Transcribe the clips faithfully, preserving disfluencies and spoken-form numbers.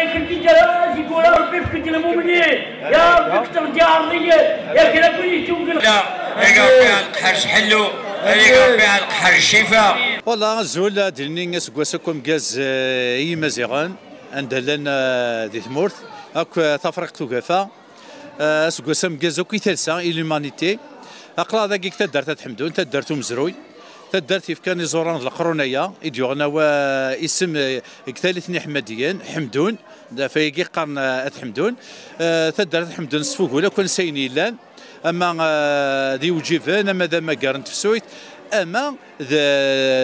ذلك الكتاب يقول ربي في كتاب المؤمنين. يا ربي اكثر جار لي. يا كلام كل يتوكل. لا، يا ربي على القحر شحلو، يا ربي على القحر الشفا. Voilà, azul, ad d-nini aseggas akk ameggaz, eh, i Yimaziɣen, anda llan, eh, di tmurt, akk, eh, Tafriqt Ugafa. Eh, aseggas ameggaz akk i talsa, i l'humanité. Aql-aɣ dagi deg taddart At Ḥemdun, taddart umezruy, taddart yefkan iẓuran d leqrun-aya, i d-yuɣen awa isem, eh, deg tallit n Iḥemmadiyen, Ḥemdun, d ɣef wayagi qqaren, eh, At Ḥemdun. Eh, taddart At Ḥemdun tesfugul akk ansayen yellan, ama, eh, d iwǧiben, ama d amagar n tefsut, ama d,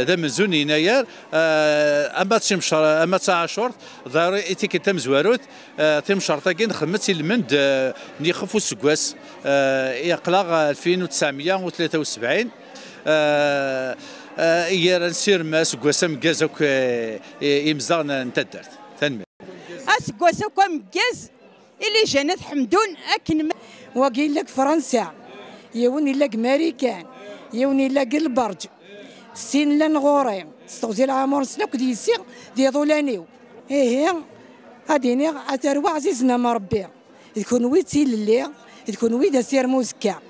d amenzu n yennayer, eh, ama d timcer-, ama d taɛacurt, ḍer i tikkelt tamezwarut, eh, timcert-agi nxedmet i lmend, eh, n yixef useggas, eh, i aql-aɣ alfin u tesɛemya u tlata u sebɛin, eh, eh, i ara nsirem aseggas ameggaz akk, eh, i, imezdaɣen n taddart. Tanemmirt. Aseggas akk ameggaz i lijanat Ḥemdun akken ma. Wagi yella deg Fransa, yiwen yella deg Marikan, yiwen yella deg Lberǧ, sin llan ɣur-i, s teɣzi lɛamur-nsen akk d yessi d iḍulan-iw. Ihi, ad iniɣ, a tarwa ɛzizen am Rebbi, d kunwi d tilelli, d kunwi d asirem uzekka,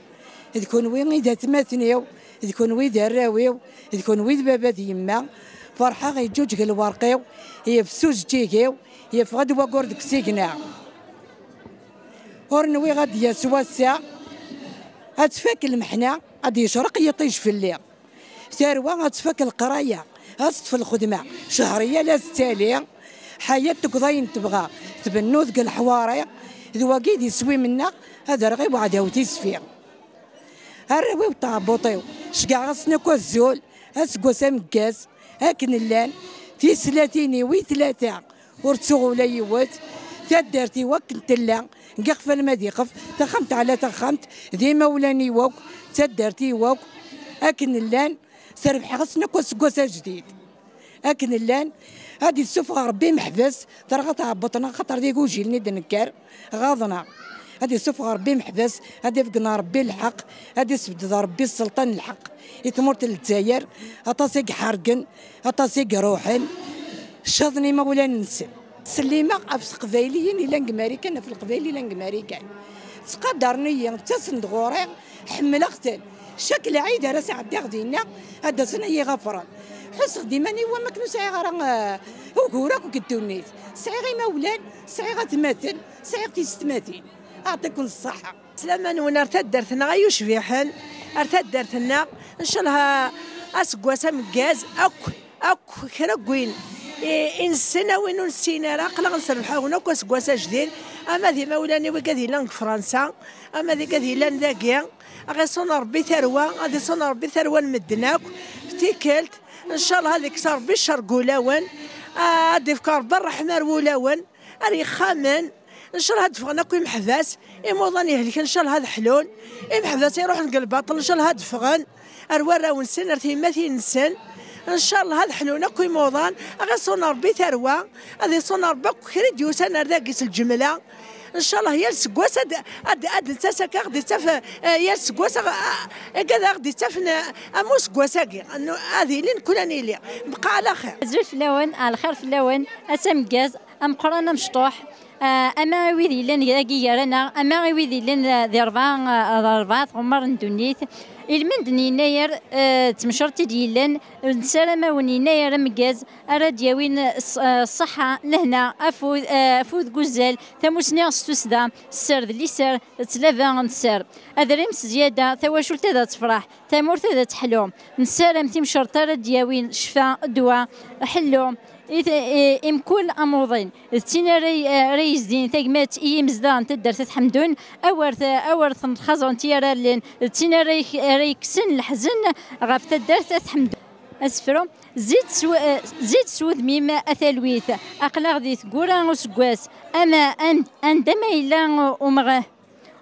d kunwi i d atmaten-iw, d kunwi d arraw-iw, d kunwi d baba d yemma. Ferḥeɣ, yeǧǧuǧeg lwerq-iw, yefsu ujeǧǧig-iw, yeffeɣ-d waggur deg usigna. Ur nwiɣ ad d-yas wass-a, ad tfak lmeḥna, ad d-yecreq yiṭij fell-i. Tarwa ad tfak leqraya, ad teṭṭef lxedma, cehriya la tettali. Ḥayat deg wayen tebɣa, tbennu deg leḥwari, d wagi d iswi-m-nneɣ, ad rɣ i uɛdaw tisfi. Arraw-iw d tɛebbuṭ-iw, ceggɛeɣ-asen akk azul, aseggas ameggaz, akken llan, tislatin-iw i tlata, ur ttuɣ ula yiwet, taddart-iw akken tella, deg ixef alma d ixef, taxxamt ɛla taxxamt, d imawlan-iw akk, d taddart-iw akk, akken llan, serbeḥeɣ-asen akk aseggas ajdid. Akken llan, ad issufeɣ Rebbi imeḥbas, terɣa tɛebbuṭ-nneɣ, axaṭer d igujilen i d-nekker, ɣaḍen-aɣ. Ad issufeɣ Rebbi imeḥbas, ad ifgen Rebbi lḥeqq, ad isbedd Rebbi sselṭan lḥeqq i tmurt n Lezzayer, aṭas i iḥergen, aṭas i iruḥen, caḍen imawlan-nsen. Ttsellimeɣ ɣef teqbayliyin yellan deg Marikan, ɣef leqbayel yellan deg Marikan. Ttqadaren-iyi, ttasen-d ɣur-i, ḥemmleɣ-ten. Cak lɛid ara sɛeddiɣ dinna, ad d-asen ad iyi-ɣafren. Ḥusseɣ-d iman-iw am akken ur sɛiɣ ara, eh, ugur akk deg ddunit. Sɛiɣ imawlan, sɛiɣ atmaten, sɛiɣ tisetmatin. Aɛṭiken ṣṣeḥḥa. Slama-nwen ar taddart-nneɣ ay ucbiḥen, ar taddart-nneɣ, ncallah aseggas ameggaz akk, akk kra n win i, i nessen, a win ur nessin ara, aql-aɣ nserbeḥ-awen akk aseggas ajdid, ama d imawlan-iw i gad yellan deg Fransa, ama d i gad yellan dagi, ad ɣ-iṣun Rebbi tarwa, ad iṣun Rebbi tarwa n medden akk, tikkelt, ncallah ad ikkes Rebbi ccer deg wulawen, ad ifk Rebbi ṛṛeḥma ar wulawen, ar yexxamen, ncallah ad d-ffɣen akk imeḥbas, imuḍan ihelken ncallah ad ḥlun, imeḥbas iruḥen deg lbaṭel ncallah ad d-ffɣen ar warraw-nsen, ar tyemmatin-nsen, ncallah ad ḥlun akk imuḍan, ad ɣ-iṣun Rebbi tarwa, ad iṣun Rebbi akk kra i d-yusan ar dagi s lǧemla, ncallah yal seggas ad, ad, ad d-nettas akka, ad ɣ-d-ittaf, eh, yal seggas, eh, akka ad ɣ-d-ittafen, eh, am useggas-agi, ad ilin kul ad nili, bqa ɛla xir. Azul fell-awen, ɛla xir fell-awen, ass ameggaz, ameqqran amecṭuḥ, Ah, ama i wid yellan dagi gar-aneɣ, ama i wid yellan, ah, di rebɛa, ah, d rebɛa tɣemmar n ddunit, ilmend n yennayer, ah, d temcert i d-yellan, nessaram-awen yennayer ameggaz ara d-yawin ṣ-, ah, ṣṣeḥḥa, lehna, afud, ah, afud deg uzzal, tamusni s tussda, sser d liser, d tlaba n sser. Adrim s zzyada, tawacult ad tefreḥ, tamurt ad teḥlu. Nessaram timcert ara d-yawin ccfa, ddwa, ḥellu, i t-, i, i mkul amuḍin. D tin ara y-, ara yezdin tagmat i yimezdaɣ n taddart At Ḥemdun, awer t-, awer ten-xaẓent yirallen, d tin ara y-, ara yekksen leḥzen ɣef taddart At Ḥemdun. Asefru, zid s w-, zid s wudem-im a talwit, aql-aɣ di tgura useggas, ama an-, anda ma yella umeɣ-,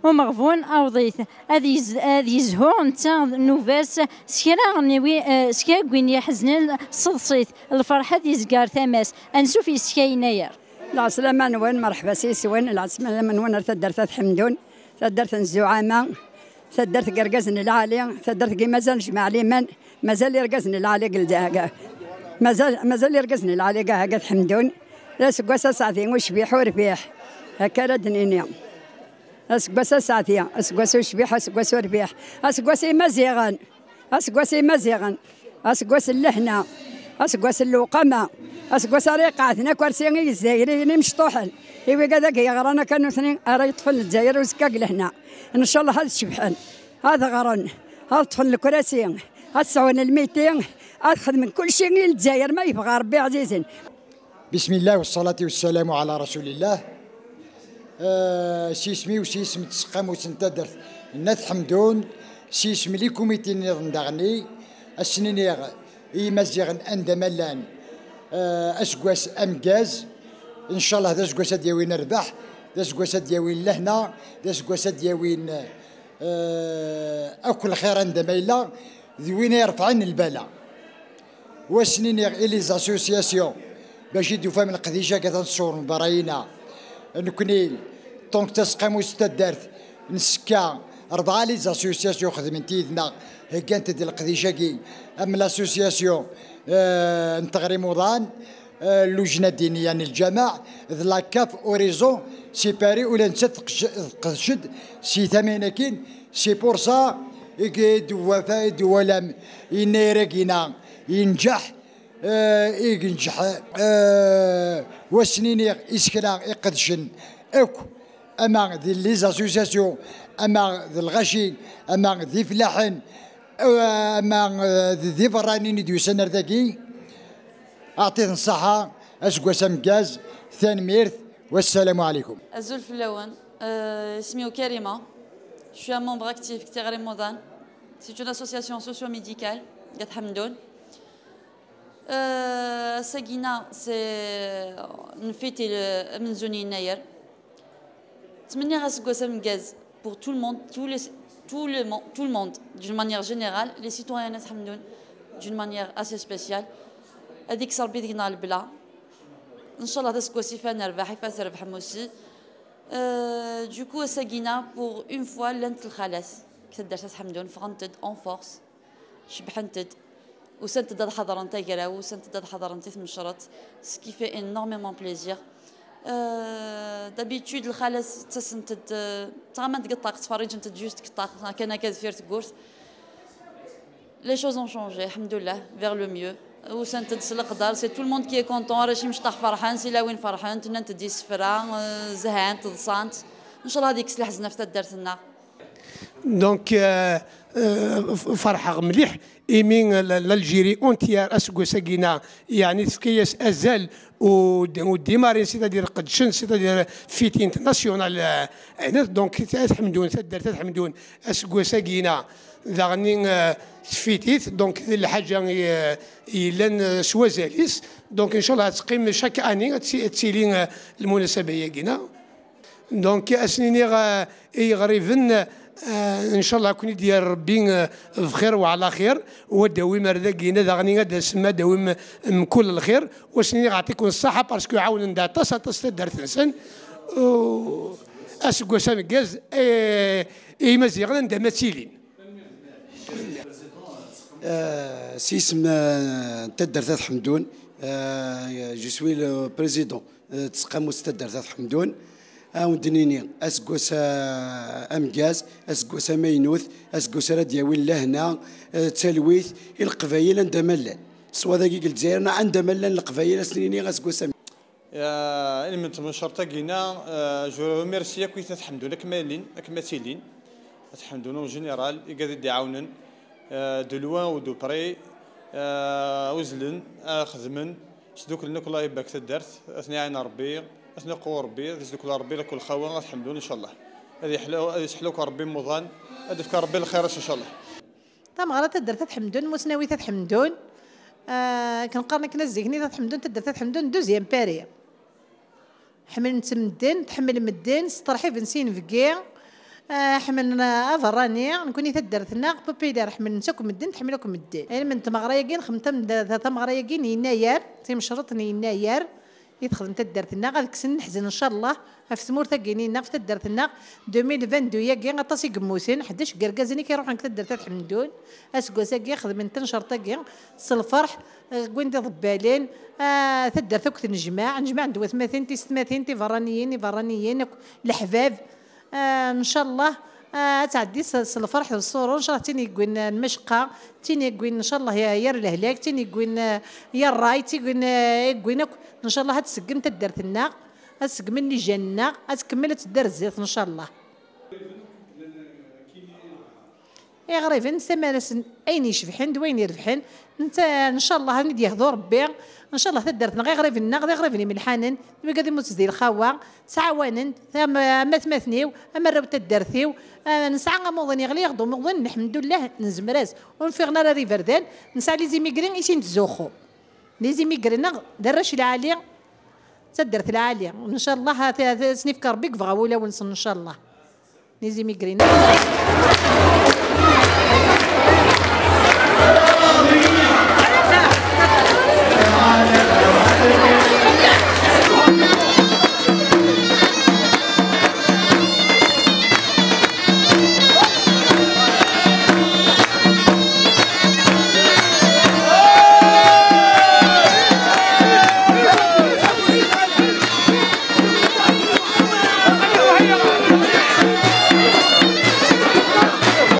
umeɣbun awḍ-it, ad yez-, ad yezhu netta nnuba-s s kra n wi-, eh, s kra n win iḥeznen, seḍsit, lferḥ ad yezger tama-s, ansuf yes-k a yennayer. Lɛeslama-nwen, merḥba s yis-wen, lɛeslama-nwen ar taddart At Ḥemdun, taddart n zzuɛama, taddart n yergazen lɛali, taddart n mazal nejmeɛ liman, mazal irgazen lɛali deg lezzaga. Mazal, mazal irgazen lɛali deg At Ḥemdun. D aseggas aseɛdi ucbiḥ urbiḥ. Akka ara d-nini. Aseggas aseɛdi, aseggas ucbiḥ, aseggas urbiḥ. Aseggas imaziɣen. Aseggas imaziɣen. Aseggas n lehna. Aseggas n lewqama. Aseggas ara iqeɛden akersi i Yizzayriyen imecṭuḥen. I wigad agi yeɣran akka nutni ara yeṭṭfen Lezzayer uzekka deg lehna. Ncallah ad cebḥen, ad ɣren, ad ṭṭfen lekrasi, ad sɛun lmiti, ad xedmen kulci i Lezzayer ma yebɣa Rebbi ɛzizen. بسم الله والصلاة والسلام على رسول الله. آه، s yisem-iw, s yisem n tseqqamut n taddart n At Ḥemdun, s yisem n likumiti nniḍen daɣen, ad sen-iniɣ i Yimaziɣen anda ma llan, ah, aseggas ameggaz. Ncallah d aseggas ad d-yawin rrbeḥ, d aseggas ad d-yawin lehna, d aseggas ad d-yawin, ah, akk lxir anda ma yella, d win irefɛen lbala. Wa sen-iniɣ i les associations, bac i d-tufam leqdic-agi ad t-nṣewren berra-ina. Nekni, ṭṭunk taseqqamut n taddart, nsekka rebɛa les associations xedment yid-neɣ, heggant-d leqdic-agi, am l'association, euh, n teɣri muḍan, euh, lujna ddiniya n lǧameɛ, d la CAF Horizon, si Paris, ula nettat teqdec-, teqdec-d si tama-agi. C'est pour ça i d-wafa, i d-walam yennayer-agi-na yenǧeḥ, euh, i yenǧeḥ, euh, wa sen-iniɣ isekla iqedcen akk, ama d les associations, ama d lɣaci, ama d ifellaḥen, euh, ama, euh, d, d iberranin i d-yusan ar dagi. Aɛṭit-n ṣṣeḥḥa, aseggas ameggaz, tanemmirt, wassalamu ɛlikum. Azul fell-awen. Euh, isem-iw Karima. Je suis un membre actif deg Tiɣri Muḍan. C'est une association socio-médicale, At Ḥemdun. Euh, ass-agi-na, c'est, nfiti le-, amenzu n yennayer. Ttmenniɣ aseggas ameggaz pour tout le monde, tous les, tout le mon-, tout le monde, d'une manière générale, les citoyens n At Ḥemdun, d'une manière assez spéciale. Ad ikkes Rebbi deg-neɣ lebla. Ncallah d aseggas ifa nerbeḥ, ifa trebḥem aussi. Euh, du coup, ass-agi-na, pour une fois, llant lxalat deg taddart At Ḥemdun, ffɣent-d en force. Cebbḥent-d, usant-d ad ḥeḍrent agraw, usant-d ad ḥeḍrent i tmecreḍt, ce qui fait énormément plaisir. Euh, d'habitude, lxalat ttasent-d, euh, ttɣamant deg ṭṭaq, ttferriǧent-d juste deg ṭṭaq, kan akka deffir tewwurt. Les choses ont changé, alḥemdullah, vers le mieux. Usant-d s leqder, c'est tout le monde qui est content, arrac imecṭaḥ ferḥen, tilawin ferḥent, nnant-d isefra, euh, zhant, ḍsant. Ncallah ad ikkes leḥzen ɣef taddart-nneɣ. Donc, euh, euh, f-, ferḥeɣ mliḥ, imi, euh, la-, l'Algérie entière aseggas-agi-na, yeɛni tefka-yas azal u d-, u d-imarin, c'est-à-dire qedcen, c'est-à-dire fête nationale, euh, donc, At Ḥemdun, taddart At Ḥemdun, aseggas-agi-na, daɣen, euh, tfitit, donc, d lḥaǧa, euh, yellan, euh, s wazal-is. Donc, ncallah ad teqqim chaque année, ad ti-, ad tili, euh, lmunasaba-agi-na. Donc, ad sen-iniɣ, euh, i yiɣriben, euh, ncallah ad ken-id-yerr Rebbi, euh, bxir wa ɛla xir, u ad d-tawim ar dagi-na daɣen, ad d-tasem, ad d-tawim mkul lxir, u ad sen-iniɣ ɛṭikum ṣṣaḥa, parce que ɛawnen-d aṭas, aṭas taddart-nsen. U aseggas ameggaz, eh, i Yimaziɣen anda ma ttilin. Euh, s yisem, euh, n taddart At Ḥemdun, euh, je suis le président eh, tseqqamut taddart At Ḥemdun. Ad wen-d-nini aseggas, eh, ameggaz, aseggas amaynut, aseggas ara d-yawin lehna, eh, d talwit i Leqbayel anda ma llan. Swa dagi deg Lezzayer neɣ anda ma llan Leqbayel, ad sen-nini aseggas ameggaz. Eh, ilmend n tmenceṛt-agi-ina, eh, je remercie akk At Ḥemdun akken ma lin, akken ma ttilin. At Ḥemdun en général, igad i d-iɛawnen, eh, de loin ou de près, eh, uzzlen, eh, xedmen, sduklen akk layba deg taddart, ad ten-iɛin Ṛebbi, ad ten-iqewwi Ṛebbi, ad isdukkel Ṛebbi lakul lxawa, At Ḥemdun, ncallah. Ad yeḥlu, ad yesseḥlu akk Ṛebbi imuḍan, ad d-ifk Ṛebbi lxir-as, ncallah. Tameɣra taddart At Ḥemdun, musnawit At Ḥemdun, eh, akken qqaren akken zik-nni At Ḥemdun, taddart At Ḥemdun, deuxième Paris. Ḥemmlen-tt medden, tḥemmel medden, s terḥiben s inebgi. Ah, ḥemmlen, ah, aberrani, nekkni taddart-nneɣ populaire, ḥemmlen-tt akk medden, tḥemmel akk medden. Ilmend n tmeɣra-agi, nxemmem tam-, ta-, tameɣra-agi n Yennayer, timecreḍt n Yennayer i texdem taddart-nneɣ, ad kksen leḥzen, ncallah, ɣef tmurt-agi-nneɣ, ɣef taddart-nneɣ. Deux mille vingt-deux-agi, aṭas i yemmuten, ḥdac n yergazen i k-iruḥen deg taddart At Ḥemdun. Aseggas-agi xedmen tanecreḍt-agi s lferḥ, eh, wwin-d iḍebbalen, ah, taddart akk tennejmaɛ, nejmaɛ-d watmaten, tisetmatin, tiberraniyin, iberraniyen, akk leḥbab. Ah, ncallah, ah, ad tɛeddi s, s lferḥ d ṣṣurur, ncallah d tin yeggwin, ah, lmacqa, d tin yeggwin, ncallah, ya-, yar lehlak, d tin yeggwin, ah, yar ṛṛay, d tin yeggwin, ah, yeggwin akk, ncallah ad tseggem taddart-nneɣ, ad seggmen lijan-nneɣ, ad tkemmel ad teddu ar zdat, ncallah. Iɣriben, samar-asen ayen icebḥen d wayen irebḥen. Netta, ncallah, ad d-yehdu Ṛebbi. Ncallah, taddart-nneɣ, iɣriben-nneɣ, d iɣriben imelḥanen, d wigad i muttezdi lxawa, ttɛawanen, am, am atmaten-iw, am arraw n taddart-iw. Ah, nesɛa amuḍin yeɣli-yaɣ-d umuḍin, lḥemdullah, nezmer-as. Ur nfiɣen ara ar iberdan, nesɛa les immigrés i sin-nettzuxxu. Les immigrés-nneɣ d arrac lɛali, d taddart lɛali. Ncallah, ad, ad, ad sen-ifk Ṛebbi i yebɣa wulawen-nsen, ncallah. Les immigrés-nneɣ.